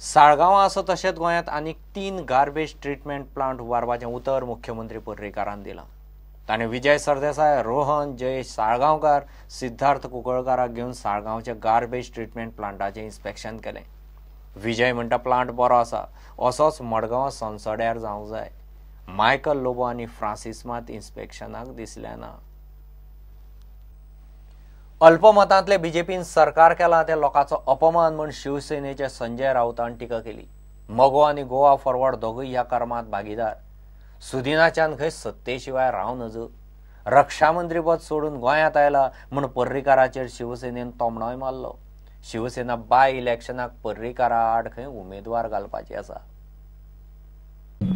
साळगांवां आसा तशेंच गोंयांत आनीक 3 गार्बेज ट्रिटमेंट प्लांट उबारपाचें उतर मुख्यमंत्री पर्रीकारान दिलां. ताणें विजय सरदेसाय, रोहन जयेश साळगांवकार, सिद्धार्थ कुंकळकाराक घेवन साळगांवच्या गार्बेज ट्रिटमेंट प्लांटाचें इन्स्पेक्शन केलें. विजय म्हणटा प्लांट बरो आसा, असोच मडगांवां सनसड्यार जावंक जाय. मायकल लोबो आनी फ्रांसीस मात इन्स्पेक्शनाक दिसले ना. अल्पमतांतले बीजेपीन सरकार केलां तें लोकांचो अपमान म्हूण शिवसेनेचे संजय राऊतान टिका केली. मगो आनी गोवा फॉरवर्ड दोगूय ह्या कर्मांत भागीदार. सुदिनाच्यान खंय सत्ते शिवाय रावं नज. रक्षामंत्रीपद सोडून गोंयांत आयला म्हूण पर्रीकाराचेर शिवसेनेन तोमणोय मारलो. शिवसेना बाय इलेक्शनाक पर्रीकारा आड खंय उमेदवार घालपाची आसा.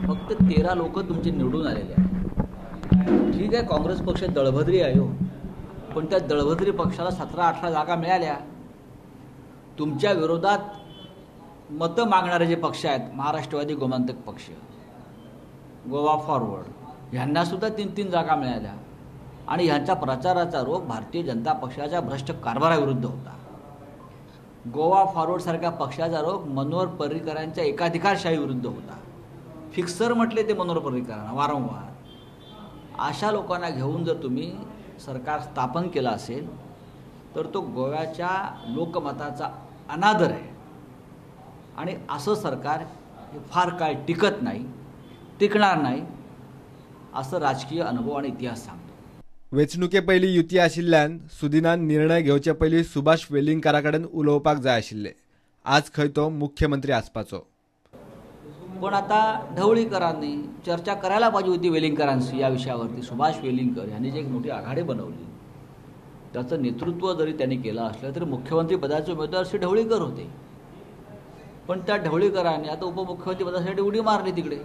फक्त 13 लोक तुमचे निवडून आलेले आहेत. ठीक आहे, काँग्रेस पक्ष दळभद्री आहे हो, पण त्या दळभद्री पक्षाला 17-18 जागा मिळाल्या. तुमच्या विरोधात मतं मागणारे जे पक्ष आहेत, महाराष्ट्रवादी गोमांतक पक्ष, गोवा फॉरवर्ड, ह्यांना सुद्धा 3-3 जागा मिळाल्या. आणि ह्यांचा प्रचाराचा रोख भारतीय जनता पक्षाच्या भ्रष्ट कारभाराविरुद्ध होता. गोवा फॉरवर्डसारख्या पक्षाचा रोख मनोहर पर्रीकरांच्या एकाधिकारशाहीविरुद्ध होता. फिक्सर म्हटले ते मनोहर पर्रीकरांना वारंवार. अशा लोकांना घेऊन जर तुम्ही सरकार स्थापन केलं असेल तर तो गोव्याच्या लोकमताचा अनादर आहे. आणि असं सरकार हे फार काळ टिकत नाही, टिकणार नाही, असं राजकीय अनुभव आणि इतिहास सांगतो. वेंचणुके पयलीं युती आशिल्ल्यान सुदिनान निर्णय घेवचे पयलीं सुभाष वेलिंगकारा कडेन उलोवपाक जाय आशिल्लें. आज खंय तो मुख्यमंत्री आसपाचो. पण आता ढवळीकरांनी चर्चा करायला पाहिजे होती वेलिंगकरांशी या विषयावरती. सुभाष वेलिंगकर यांनी जी एक मोठी आघाडी बनवली त्याचं नेतृत्व जरी त्यांनी केलं असलं तरी मुख्यमंत्री पदाचे उमेदवार श्री ढवळीकर होते. पण त्या ढवळीकरांनी आता उपमुख्यमंत्री पदासाठी उडी मारली तिकडे.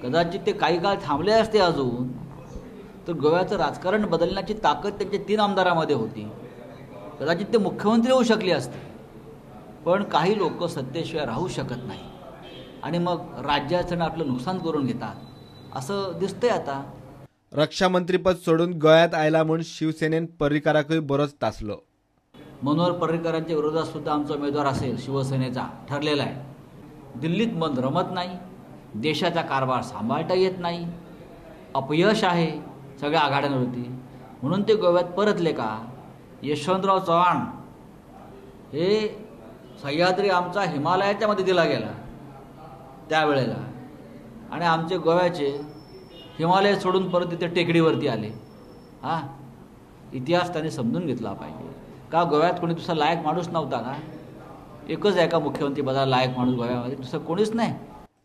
कदाचित ते काही काळ थांबले असते अजून तर गोव्याचं राजकारण बदलण्याची ताकद त्यांच्या 3 आमदारांमध्ये होती. कदाचित ते मुख्यमंत्री होऊ शकले असते. पण काही लोक सत्तेशिवाय राहू शकत नाही आणि मग राज्याचं आपलं नुकसान करून घेतात असं दिसतंय आता. रक्षामंत्रीपद सोडून गोव्यात आयला म्हूण शिवसेनेन पर्रीकाराकूय बरोच तासलो. मनोहर पर्रीकरांच्या विरोधात सुद्धा आमचा उमेदवार असेल शिवसेनेचा ठरलेला आहे. दिल्लीत मन रमत नाही, देशाचा कारभार सांभाळता येत नाही, अपयश आहे सगळ्या आघाड्यांवरती, म्हणून ते गोव्यात परतले का? यशवंतराव चव्हाण हे सह्याद्री आमचा हिमालयाच्या मध्ये दिला गेला त्यावेळेला, आणि आमचे गोव्याचे हिमालय सोडून परत तिथे टेकडीवरती आले. हां, इतिहास त्यांनी समजून घेतला पाहिजे. का गोव्यात कोणी दुसरा लायक माणूस नव्हता का? एकच आहे का मुख्यमंत्री पदाला लायक माणूस गोव्यामध्ये, दुसरं कोणीच नाही.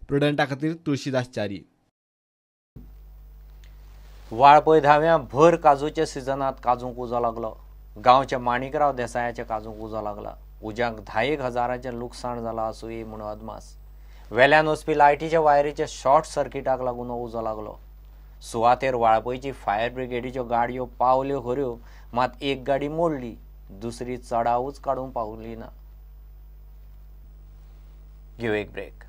प्रुडंटा खातीर तुळशीदास च्यारी. वाळपय धाव्या भर काजूच्या सिजनात काजूंक उजो लागलो. गांवच्या माणिकराव देसायाच्या काजूंक उजो लागला. उज्याक 10,000 हजारांचें लुकसाण जालां आसुये म्हूण अदमास. वेल्यान वचपी लायटीच्या वायरीच्या शॉर्ट सर्किटाक लागून उजो लागलो. सुवातेर वाळपयची फायर ब्रिगेडीच्यो गाडयो पावल्यो खऱ्यो, मात एक गाडी मोडली, दुसरी चडावूच काडूंक पावली ना. घेवं एक ब्रेक.